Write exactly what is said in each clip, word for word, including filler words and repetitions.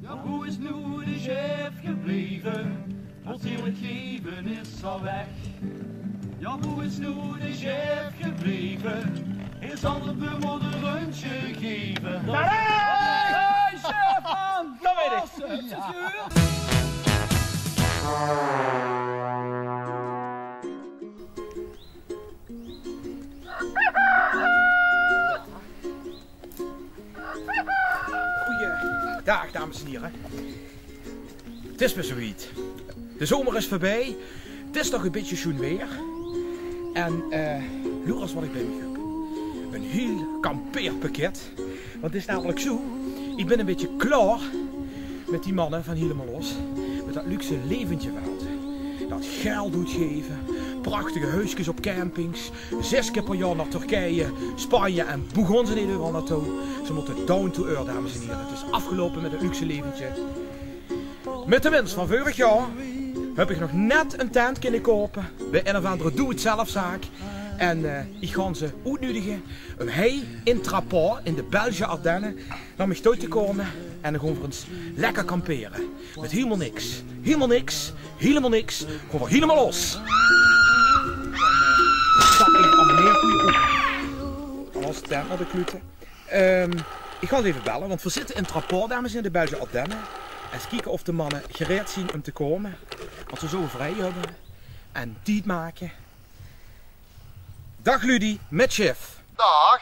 Ja, boe is noe de chef gebleve? Want heel het leven is al weg. Ja, boe is noe de chef gebleve? Is al de bummel de röntje geve. Hey, chef, man! Dat weet ik. Is het gehuurd? Goeiedaag, dames en hiere. 't Is weer zoe wied. De zomer is veurbie. 't Is toch e bietje sjoen weer. En, eh, loer ins wat ik bie mich höb. Ein hiel kampeerpakket. Want 't is namelik zoe, ik bin e bietje klaor mit die manne van Hielemaol Los. Mit dat luxe leventje van ze. Dat geld oetgeve, prachtige huiskes op campings, zes kier per jaor nao Turkije, Spanje en boe gaon ze neet euveral naotoe. Ze mótte down to earth, dames en hiere. 't Is aafgeloupe mit 't luxe leventje. Mit de winst van veurig jaor höb ik nog net ein tent kinne koupe bie ein of anger doe-het-zelfzaak. En, eh, ik gaon ze oetnudige um hei in Traport in de Belgische Ardennen nao mich toe te kómme. En dan gaon v'r ins lekker kampere. Mit hielemaol niks. Hielemaol niks. Hielemaol niks. Gaon v'r hielemaol los. Stap even aan meneer, goeie oe. Alles tent nao de klute. Ehm, ik gaon ins eve belle, want v'r zitte in Traport, dames en hiere, de Belgische Ardennen. Ins kieke of de manne gereid zien um te kómme. Want ze zouwe vrij höbbe. En tied make. Daag Ludy, mit chef. Daag.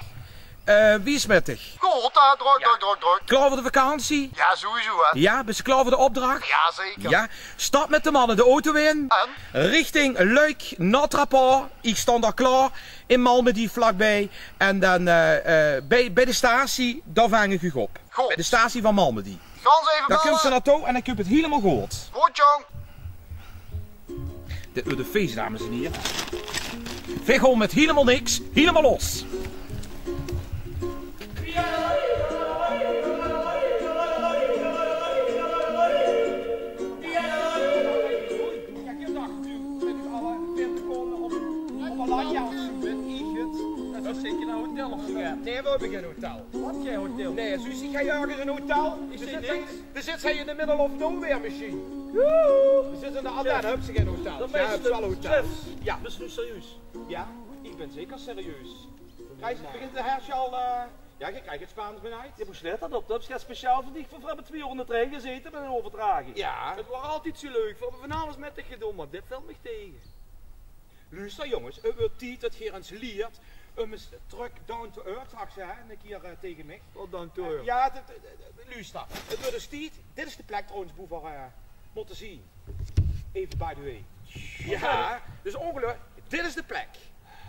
Eh, wie is 't mit dich? Good, hè? Drök, drök, drök, drök. Klaor veur de vakantie? Ja, sowieso, hè. Ja, bis se klaor veur de opdrach? Ja, zeker. Ja. Stap mit de manne de auto in. En? Richting Luik, nao Traport. Ik staon dao klaor in Malmedy vlakbij. En dan, eh, eh, bie, bie de statie, dao vang ik uch op. Good. Bie de statie van Malmedy. Gaon ins eve belle. Dao kump ze naotoe en dan kump 't hielemaol good. Good, jóng. Dit weurt e fees, dames en hiere. Veer gaon mit hielemaol niks, hielemaol los. Dat is zeker ein hotel of zoe, hè? Nae, v'r höbbe gein hotel. Wat, gein hotel? Nae, Suus, ik gaon örges in ein hotel. Ik zeen niks. Dao zits se in the middle of nowhere mesjien. Joehoe. V'r zitte in de Ardennen, höbs se gein hotel. Ja, höbs se waal hotels. Chef, bis se noe serieus? Ja, ik bin zeker serieus. Krijg, begint de herfsj al, eh, ja, ge krijgt 't Spaans benauwd. Ja, boe slaet dat op? Dat höb ik speciaal veur dich, veur, veur mit twee oor in de trein gezete mit ein overdraging. Ja. 't Waor altied zoe leuk. V'r höbbe van alles mit dich gedaon, mer dit velt mich tege. Luuster, jónges, 't weurt tied dat geer ins liert um ins trök down to earth, zag ze, hè, eine kier, eh, tege mich. Wat down to earth? Eh, ja, d-, d-, d-, luuster. 't Weurt ins tied, dit is de plek trouwens boe v'r, eh, mótte zien. Even by the way. Ja, dus óngelökkig, dit is de plek.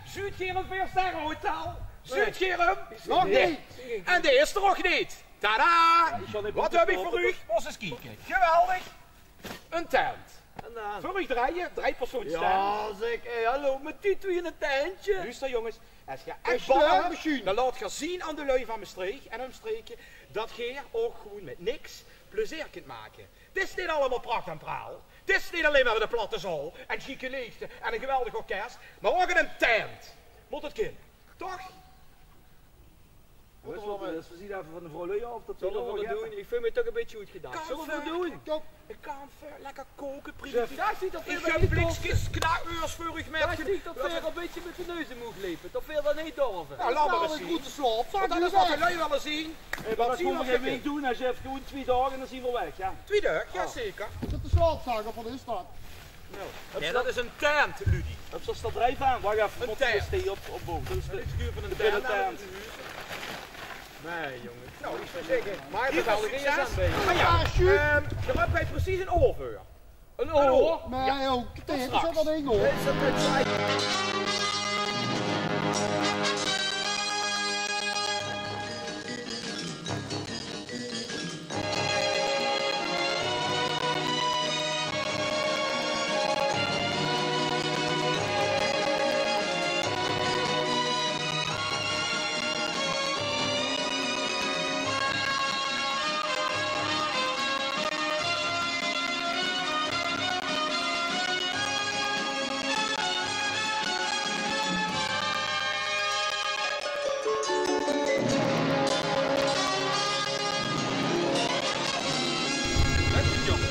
Zuut geer 'n veer-sterre-hotel? Nae. Zuut geer 'm? Nog neet. En dae is d'r ouch neet. Tada! Wat höb ich veur uch? Mós ins kieke. Geweldig. Ein tent. Veur uch drieje, driepersoonstent. Ja, zeg, hey, hallo, mit die twee in ein tentje. Luuster, jónges, es geer ech bal höb, dan laot geer zien aan de lui van Mestreech en umstreke dat geer ouch gewoen mit niks plezeer kint make. 't Is neet allemaol pracht en praal. 't Is neet allein mer de platte zaal en sjieke leegte en ein geweldig orkes, mer ouch in ein tent mót 't kinne. Toch? Wèt geer waat v'r doon? Zölle v'r dat doon? Ich vin 't toch ein bietje good gedach. Zölle v'r dat doon? Ein campfire, lekker kaoke, prima. Chef, ich höb blikskes knauweurs veur uch mitgenaome. Ich zeen dat v'r ein bietje mit de neus in mót loupe. Dat v'r dat neet durve. Noe, laot mer ins zien. Ein groete slaopzaak. Want dat is waat de lui wille zien. Hey, mer dat kómme v'r gein week doon, hè, chef. Gewoon twee daag en dan zeen v'r weg, ja. Twee daag, ja zeker. Is dat de slaopzaak of waat is dat? Nae, dat is ein tent, Ludy. Höbs se d'r drei van? Wach effe, mót ich ins die op, opbouwe. Dat is de, de tent. Nae, jónges. Noe, ich zou zègke, maak d'r waal ins aan bie. Mer ja, ehm, dao höbbe veer precies ein oor veur. Ein oor? Nae, jónges, dat is dat ein oor.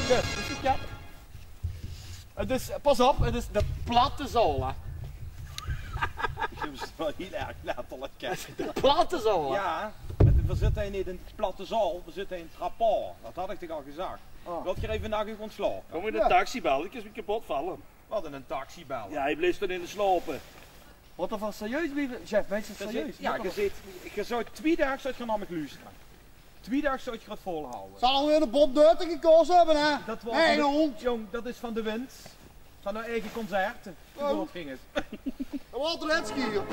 Kut, is 't kut? Het is, pas op, het is de platte zaol, hè. Ich höb ze waal hiel erg letterlik, hè. De platte zaol, hè? Ja, maar we zitte hie neet in platte zaol, we zitte in Trappaar. Dat had ich toch al gezag. Oh. Wilt geer effe nao gaon slaope? Kóm in de taxi belle, ich is mich kepot gevelle. Wat in ein taxi belle? Ja, hae blief d'r in te slaope. Wat, of serieus, chef, mens, serieus? Ja, geer zit, geer zouwt twie daag zouwt geer nao mich loestere. Twie daag zouwt geer 't volhawwe. Zal alweer de bom dörtig gekos höbbe, hè? Dat waor van de hóndj. Jóng, dat is van de wind. Van häör eige concerte. Oh. Good ging 't. Dat waor de lètste kier.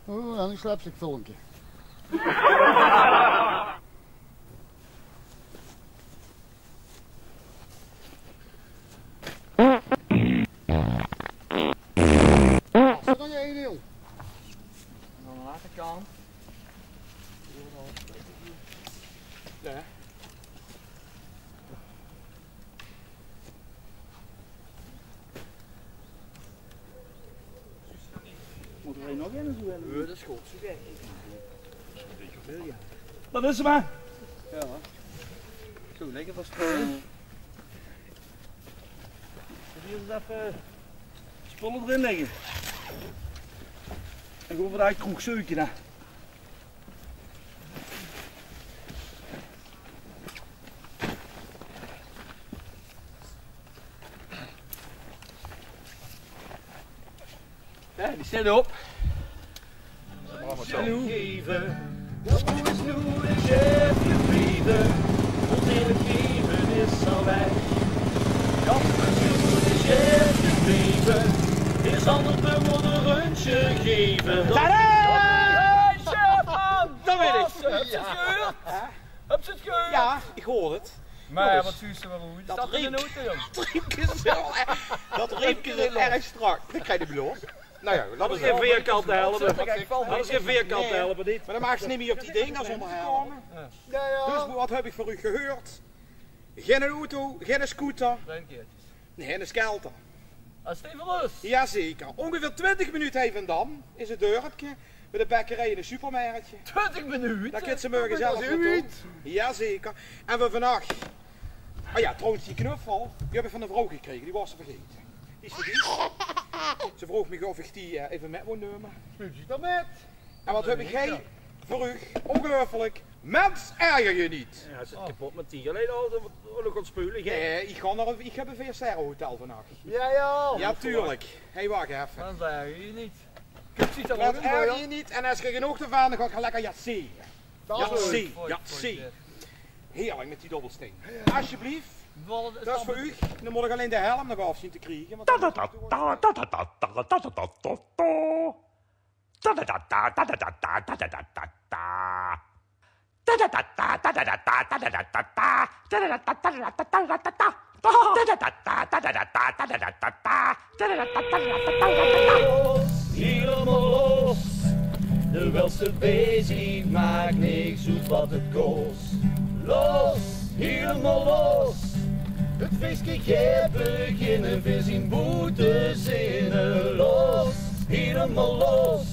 Oh, en ein slapstickfilmke. Zit nog ein deel? Aan de achterkant. Ja. Mót d'r nog ein zo hebben? Ja, dat is good. Zo, ja. Dat is 'm, hè? Ja. Zo, lekker vast. Hie is effe spullen d'rin lègke. En gewoon veur de kroeg zeuke, hè. Ja, die zit op. Hallo. Geven, dat is noe de chef geven. Want in het geven is al weg. Dat is noe de chef geven. Is anders de moeder een geven. Tada! Hey, chef, man! Dat weet ik. Höbs se 't gehuurd? Höbs se 't gehuurd? Ja, ich hoor 't. Maar wat zuus se waal good? Dat riemp, dat riemp zo, dat riemp zo erg strak. Ich krieg 't neet los. Nou ja, laot 's effe vierkante helpe. Laot 's effe vierkante helpe, neet? Maar dan maags se neet mieë op die dinger zónger helm. Ja, ja. Dus wat höb ich veur uch gehuurd? Geine auto, geine scooter. Nein, eine Skelter. Jazeker. Óngeveer twintig minute hie vandaan is 't dörpke mit de bekkerie en 'n supermarktje. Twintig minute? Dao kins se mörge zelf naotoe. Jazeker. En veur vannach. Ah ja, trouwens, die knuffel, die höb ich van 'n vrouw gekrege, die waas ze vergaete. Die is veur dich. Ze vroog mich of ich die, eh, effe mit wou numme. Speelt ze dan mit? En wat höb ich hie veur uch? Óngeluifelik. Mens, erger je niet. Ja, zit kepot mit die. Allein al, al nog gaon speule, hè? Nae, ich gaon nao 'n, ich höb 'n veer sterre hotel vannach. Ja, ja. Ja, tuurlik. Hey, wach effe. Mens, erger je niet. Mens, erger je niet. En es ge genóg d'rvan höb, dan gaot ge lekker jatsee. Jatsee, jatsee. Heerlik mit die dobbelsteen. Alsjeblieft. Dat is veur uch. Dan mót ich allein de helm nog aaf zien te kriege, want Los, hielemaol los. De wèlste bezig, maak niks oet wat 't kos. Los, hielemaol los. Het feeske geit beginne, veer zien boete zinne. Los, hielemaol los.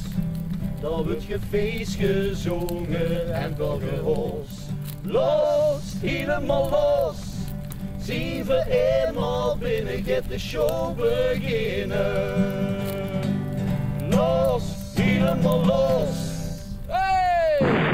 Dao wuuert gefees, gezonge en wel geros. Los, hielemaol los. Zien veer einmaol binne, geit de show beginne. Los, hielemaol los. Hey!